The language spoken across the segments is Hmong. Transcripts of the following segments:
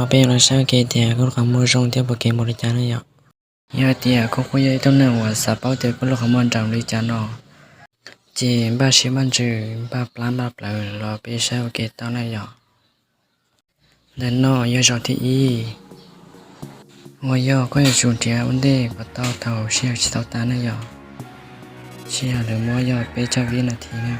Peb yuav los saib ua ke tias koj lub qhov muag zoo thiab puas kev npaum li cas na yom. Yog tias koj kuj yog ib tug neeg uas xav paub tias koj lub qhov muag nrawm li cas no, ces npaj siab npaj ntsws npaj plab npaj plawv los peb saib ua ke tau na yom. Ntawm no yog zaum thib ib uas yog koj yuav tsum nrhiav ua ntej kom tau thaum sij hawm tsis tau tas na yom. Sij hawm lawv muab yog peb caug vib nas this na.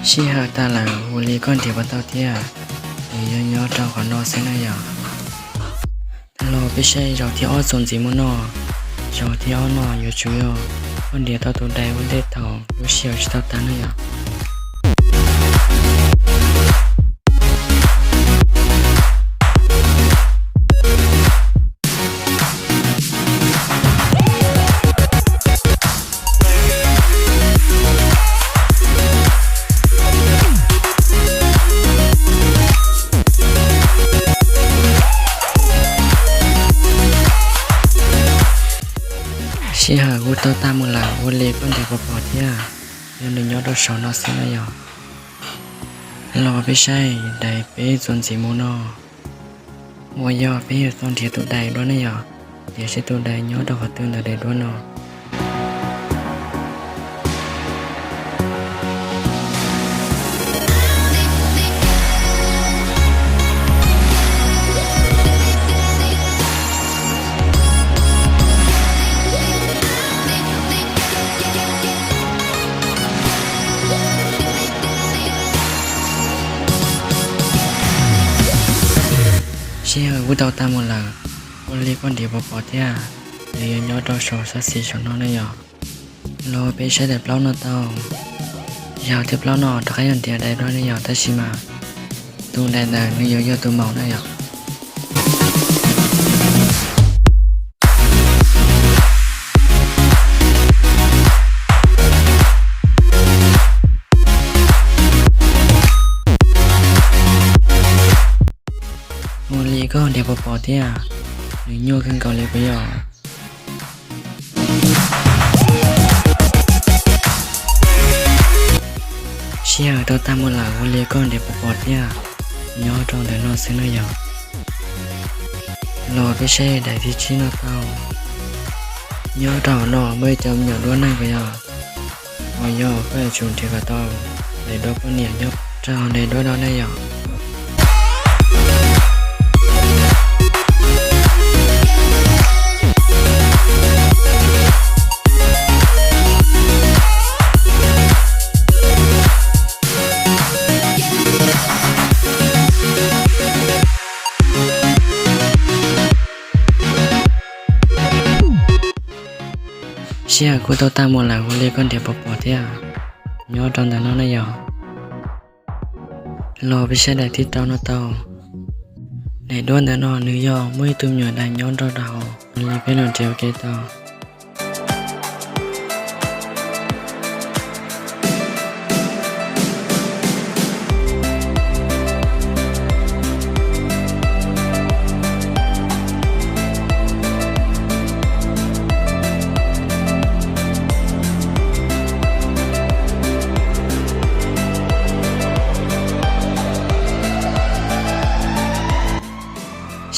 Sij hawm tas lawm, ua li koj nrhiav puas tau thiab, nws yog nyob rau qhov no xwb na yom. Los peb saib zaum thib ob txuas ntxiv mus no. Zaum thib ob no yuav tsum yog koj nrhiav tau tus dais ua ntej thaum lub sij hawm tsis tau tas na yom. Sij hawm kuj tau tag mus lawm, ua li koj nrhiav puas pom thiab, yog nws nyob rau saum no xwb na yom. Los peb saib dais peb txuas ntxiv mus no, uas yog peb yuav tau nrhiav tus dais dua ne yom, tiam sis tus dais nyob rau qhov twg ntawm daim duab no. Sij hawm kuj tau tag mus lawm, ua li koj nrhiav puas pom thiab, nws yuav nyob rau saum sab xis saum no ne yom. Los peb saib daim plaub no tau. Yog tias plaub no rov qab yog nrhiav daim duab ne yom, tab sis mas tus daim ntawd nws yuav yog tus maum na yom. Ua li koj nrhiav puas pom thiab, nws nyuaj kawg nkaus li puas yog? Sij hawm tau tag mus lawm, ua li koj nrhiav puas pom thiab, nyob rau ntawm no xwb na yom. Los peb saib daim thib tsib no tau. Nyob rau hauv no muaj ib cov me nyuam duab neeg puas yog? Uas yog koj yuav tsum nrhiav kom tau daim duab poj niam nyob rau hauv daim duab no ne yom. Sij hawm kuj tau tag mus lawm, ua li koj nrhiav puas pom thiab, nyob rau ntawm no ne yom. Los peb saib daim thib rau no tau. Daim duab ntawm no nws yog muaj ib tug me nyuam dais nyob nrog rau hauv, ua li peb los nrhiav ua ke tau.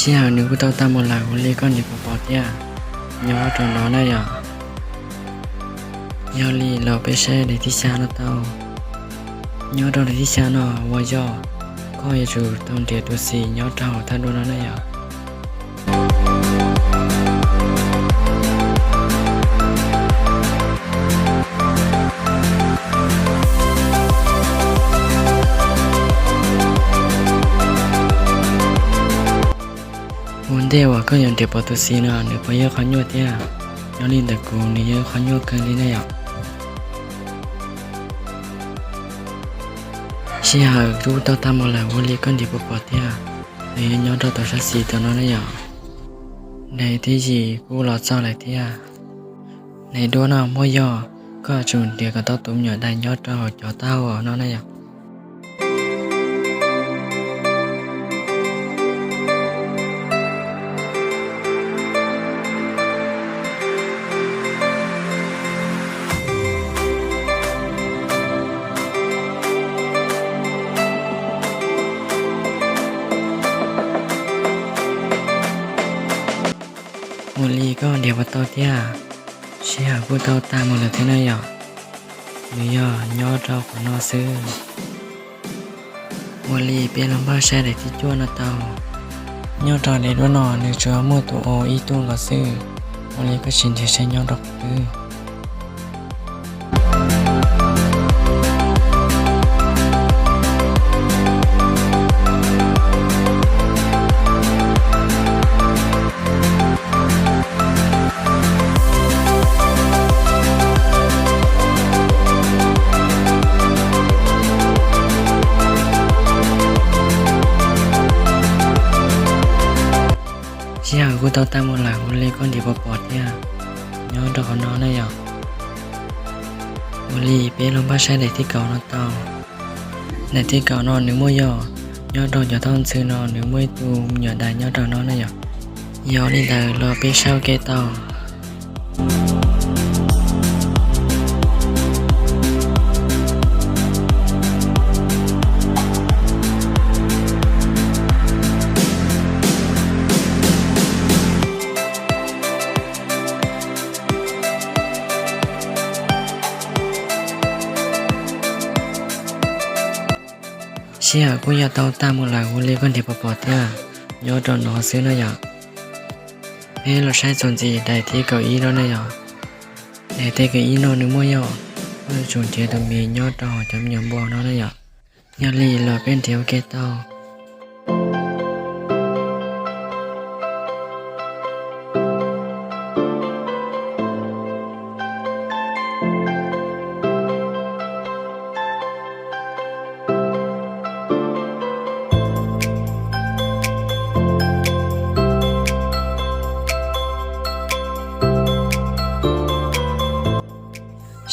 Sij hawm nws kuj tau tag mus lawm, ua li koj nrhiav puas pom thiab, nyob rau no na yom. Yog li los peb saib daim thib xya no tau. Nyob rau daim thib xya no uas yog koj yuav tsum tau nrhiav tus xis nyob rau hauv thaj duab no na yom. Ua ntej uas koj yuav nrhiav pom tus xis no nws puas yog qhov nyuaj thiab, nyob li ntawm kuv nws yog qhov nyuaj kawg li na yom. Sij hawm kuj tau tag mus lawm, ua li koj nrhiav puas pom thiab, nws yuav nyob rau tom sab xis tom no na yom. Daim thib yim kuj los txog lawm thiab. Daim duab no muaj yog Koj tsum nrhiav kom tau tus me nyuam dais nyob rau hauv cov taub hau no na yom. Ua li koj nrhiav puas tau thiab? Sij hawm kuj tau tag mus lawm thiab na yom. Nws yog nyob rau qhov no xwb. Ua li peb los npaj saib daim thib cuaj no tau. Nyob rau daim duab no nws tsuas muaj tus o ib tug nkaus xwb. Ua li koj sim nrhiav saib nyob rau qhov twg. Sij hawm kuj tau tag mus lawm, ua li koj nrhiav puas pom thiab? Nyob rau qhov no na yom. Ua li peb los npaj saib daim thib kaum no tau. Daim thib kaum no nws muaj yog nyob rau cov taub ntxhw no nws muaj ib tug me nyuam dais nyob rau no na yom. Yog li ntawd los peb saib ua ke tau. Sij hawm kuj yog tau tag mus lawm, ua li koj nrhiav puas pom thiab? Nyob rau no xwb na yom. Peb los saib txuas ntxiv daim thib kaum ib no na yom. Daim thib kaum ib no nws muaj yog, koj yuav tsum nrhiav tus me nyob rau hauv cov me nyuam npua no na yom. Yog li los peb nrhiav ua ke tau.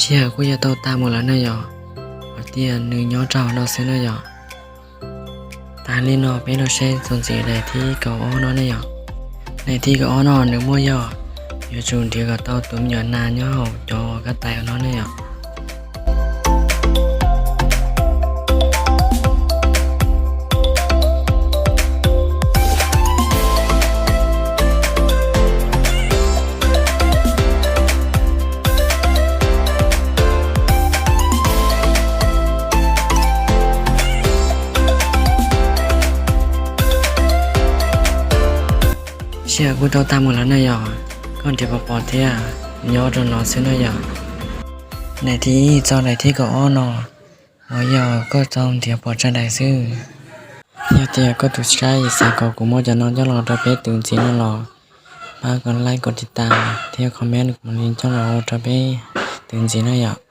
Sij hawm kuj yog tau tag mus lawm na yom. Hos tias nws nyob rau hauv no xwb na yom. Tas li no peb los saib txuas ntxiv daim thib kaum ob no na yom. Daim thib kaum ob no nws muaj yog, yuav tsum nrhiav kom tau tus me nyuam nas nyob hauv cov kab tais no na yom. Sij hawm kuj tau tag mus lawm na yom, koj nrhiav puas pom thiab? Nyob rau no xwb na yom. Daim thib ib txog daim thib kaum ob no, uas yog koj tau nrhiav pom tsa daim xwb. Yog tias koj tus saib xav kom kuv muab cov no coj los rau peb twv ntxiv no los, pab kom like, kom tiv tas thiab comment kuv mam li coj los ua rau peb twv ntxiv na yom.